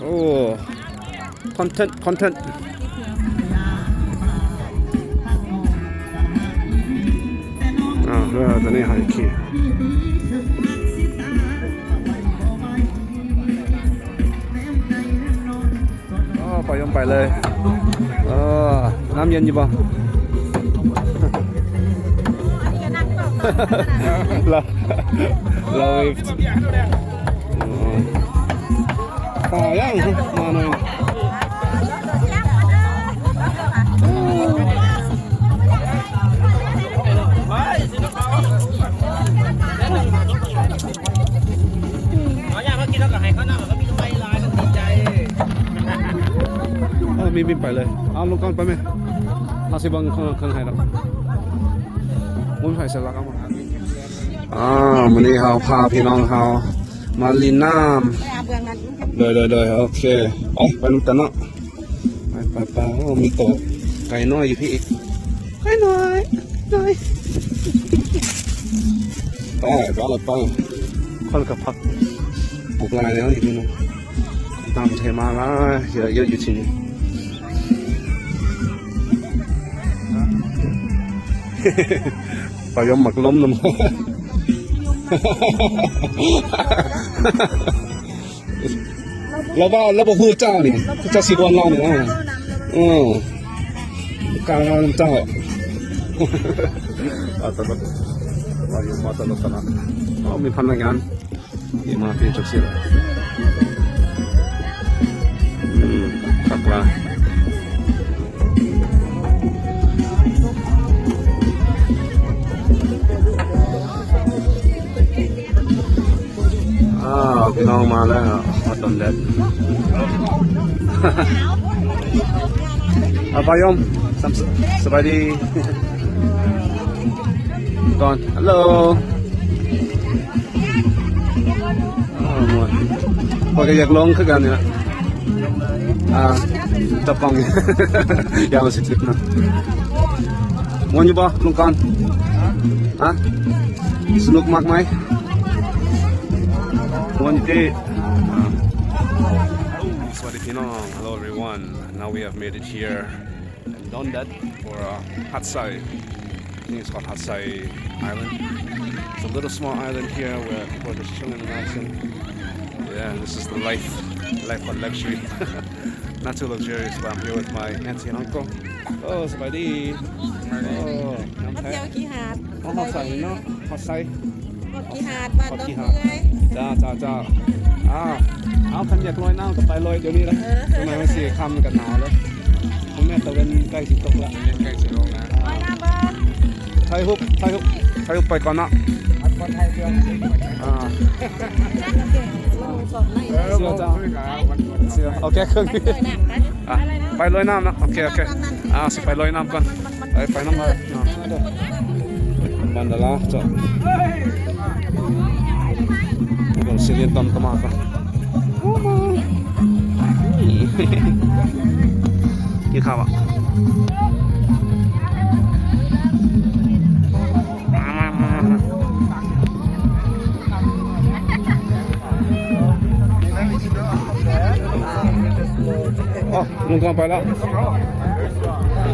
ໂອ້ ຄອນເທັນ ຄອນເທັນ ອ່າ ເອີ ຕົວນີ້ໃຫ້ຂີ່ ອໍ ໄປ ໄປເລີຍ ເອີ ນ້ຳເຢັນຢູ່ບໍ່? ລາວ ລາວ ປາຍັງມາໜ້ອຍ ເອີ ມີບິນໄປເລີຍ ເອົາລົງກ່ອນໄປແມ່ ເຮົາຊິເບິ່ງເຄື່ອງ ເຄື່ອງໃຫ້ດອກ ບໍ່ມີໃຜສະຫຼັກເອົາມາ ອ່າ ມື້ນີ້ເຮົາພາພີ່ນ້ອງເຮົາມາຫຼິ້ນນ້ຳ ໂດຍ ໂດຍ ໂດຍ ໂອເຄ ໄປ ໄປນຳກັນເນາະ ໄປ ໄປ ໄປ ໂອ້ ມີໂຕໄກ່ນ້ອຍຢູ່ພີ້ອີກ ໄກ່ນ້ອຍ ນ້ອຍ ໄປ ໄປ ໄປ ຄົນກໍພັກ ປລູກຫຼາຍແລ້ວນີ້ພີ່ນ້ອງ ຕ່າງປະເທດມາຫຼາຍ ເຍອະ ເຍອະຢູ່ທີ່ນີ້ ປາຢອມໝາກລົມນຳ ລາວວ່າລາວບໍ່ຮູ້ເຈົ້ານີ້ ເຈົ້າຊິດວນລາວນີ້ ເອີ ເອີ ການນຳເຈົ້າ ອາດຈະແບບວ່າຢູ່ມາຕະຫຼອດຕະຫຼອດ ເອົາ ມີພະນັກງານ ນີ້ມາເປັນຈັກຊີ້ລະ ອືມ ຄັກຫຼາຍ ອ້າວ ພີ່ນ້ອງມາແລ້ວ ຮອດດອນແດດ ອາ ປາຍົມ ສຳ ສະບາຍດີ ກ່ອນ ຮັລໂຫຼ ໂອ້ ມ່ວນ ຂ້ອຍກໍຢາກລົງຄືກັນນີ້ລະ ອ່າ ຕະປອງ ຢ້ານມັນຊິຖືກນະ ມ່ວນຢູ່ບໍ່ ລົງກ່ອນ ຮະ ສະໜຸກມັກໄໝ ມ່ວນຢູ່ຕິ ອ່າ ສະຫວັດດີພີ່ນ້ອງ Hello everyone, now we have made it here. And done that for, uh, Hatsai. I think it's called Hatsai Island. It's a little small island here where people are just chilling, relaxing. Yeah, this is the life, life of luxury. Not too luxurious, but I'm here with my auntie and uncle. ໂອ້ ສະບາຍດີ ໂອ້ ງາມແທ້ ມາທ່ຽວຂີ້ຫາດ ຮອດໃສເນາະ ຮອດໃສ ຮອດຂີ້ຫາດ ບ້ານດອນເມື່ອຍ ເຈົ້າ ເຈົ້າ ເຈົ້າ ອ່າ ເອົາ ຄັນຢາກລອຍນ້ຳກໍໄປລອຍດຽວນີ້ລະ ເອີ ຈັກໜ່ອຍມັນຊິຄ່ຳກັນໜາວເລີຍ ບໍ່ແມ່ນຕາເວັນໃກ້ຊິຕົກລະ ຕາເວັນໃກ້ຊິລົງນະ ອ່າ ລອຍນ້ຳບໍ່ ຖ່າຍຮູບ ຖ່າຍຮູບ ຖ່າຍຮູບໄປກ່ອນເນາະ ອ່າ ເຊື່ອເຈົ້າ ເຊື່ອ ໂອເຄ ເຄື່ອງ ອ່ະ ໄປລອຍນ້ຳເນາະ ໂອເຄ ໂອເຄ ອ່າ ຊິໄປລອຍນ້ຳກ່ອນ ໄປ ໄປນຳເພິ່ນເນາະ ບັນດາລາເຈົ້າ ເບິ່ງຊິລຽນຕຳຕະໝາກ່ອນ ກິນເຂົ້າບໍ່? ອໍ ລຸງກອງໄປແລ້ວ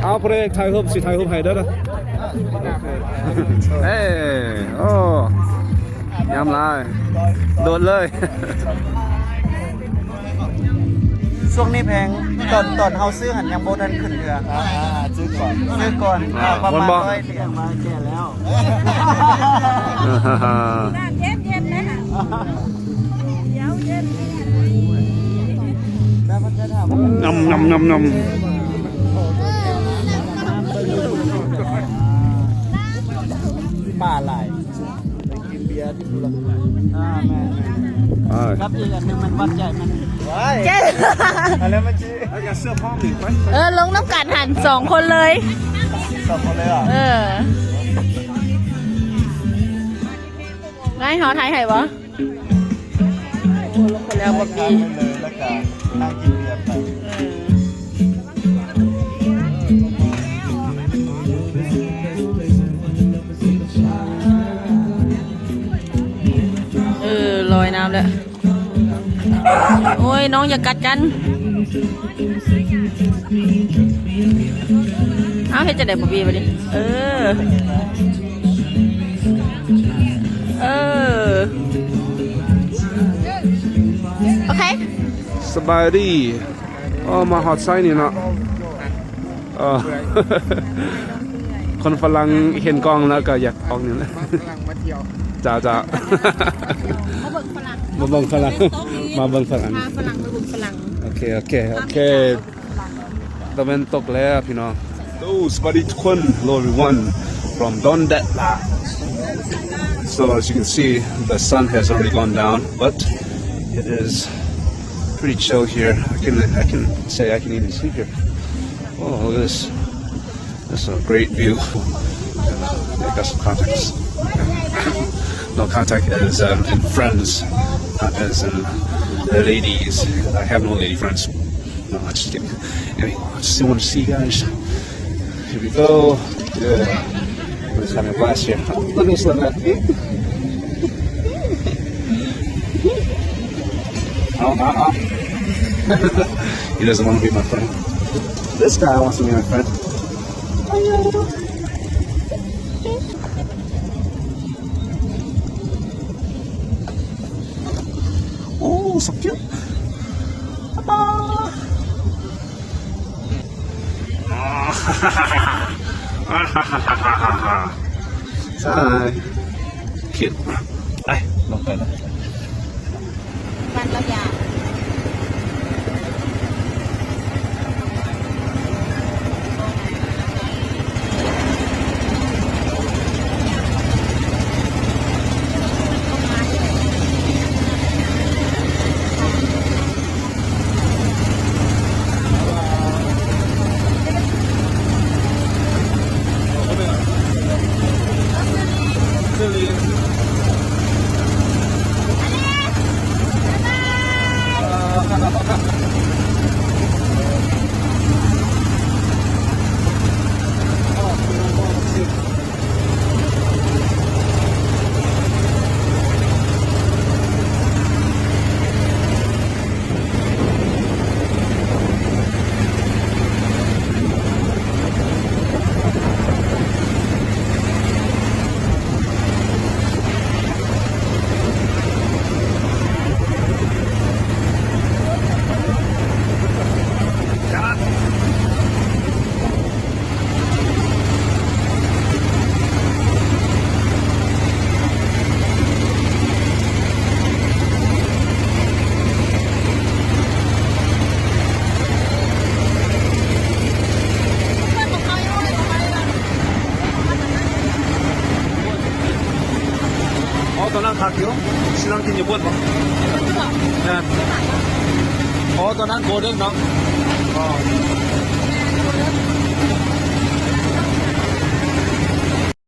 ເອົາ ຜູ້ໃດຖ່າຍຮູບ ຊິຖ່າຍຮູບໃຫ້ເດີ ເອີ ໂອ້ ງາມຫຼາຍ ໂດດເລີຍ. ຊ່ວງນີ້ແພງ ຕອນ ຕອນເຮົາຊື້ຫັ້ນຍັງບໍ່ທັນຂຶ້ນເທື່ອ ອ່າ ຊື້ກ່ອນ ຊື້ກ່ອນ ອ່າ ປະມານຮ້ອຍຫຼຽນ ມາແກ່ແລ້ວ ເຢັນໆ ເນາະ ດຽວເຢັນ ງຳໆໆໆ ປາຫຼາຍ. ອ່າ ແມ່ນໆ ເອີຍ ກັບອີກອັນໜຶ່ງແມ່ນວັດໃຫຍ່ມັນ ວ້າຍ ອັນນັ້ນມັນຊິ ເອີ ລົງນຳກັນຫັ້ນສອງຄົນເລີຍ ສອງຄົນເລີຍເຫາະ ເອີ ໄງ ເຮົາຖ່າຍໃຫ້ບໍ່? ແລ້ວບໍ່ມີ ແລ້ວກໍນັ່ງກິນເບຍໄປ ເອີ ເອີ ລອຍນ້ຳແລ້ວ. ເອີຍ ນ້ອງຢ່າກັດກັນ. ເອົາ ເຮັດຈັ່ງໃດບໍ່ບີບາດນີ້? ເອີ ເອີ ໂອເຄ ສະບາຍດີ. ອໍ ມາຮອດໄຊນີ້ເນາະ. ເອີ ຄົນຝຣັ່ງເຫັນກ້ອງແລ້ວກໍຢາກອອກນີ້ແຫຼະ. ຝຣັ່ງມາທ່ຽວ. ເຈົ້າໆ ມາເບິ່ງຝຣັ່ງ ມາເບິ່ງຝຣັ່ງ ມາເບິ່ງຝຣັ່ງ ພາຝຣັ່ງໄປເບິ່ງຝຣັ່ງ. ໂອເຄ ໂອເຄ ໂອເຄ ຕາເວັນຕົກແລ້ວພີ່ນ້ອງ. Hello ສະບາຍດີທຸກຄົນ. Hello everyone from Don Della. So as you can see, the sun has already gone down, but it is pretty chill here. I can, I can say I can even sleep here. Oh, look at this. That's a great view. I got some contacts. No contact as, um, in friends, not as in ladies. I have no lady friends. No, I'm just kidding. Anyway, I just want to see you guys. Here we go. Yeah. We're just having a blast here. Look at this little guy. Oh, uh, uh. He doesn't want to be my friend. This guy wants to be my friend. Oh, so cute. Hi. Cute. ໄປ ລົງໄປນະ. ມັນລະຍະ. ອໍ ຕອນນັ້ນຄັກຢູ່ ຊິນັ່ງກິນຢູ່ພຸ້ນບໍ່? ແມ່ນ. ອໍ ຕອນນັ້ນໂກເດີນເນາະ. ອໍ.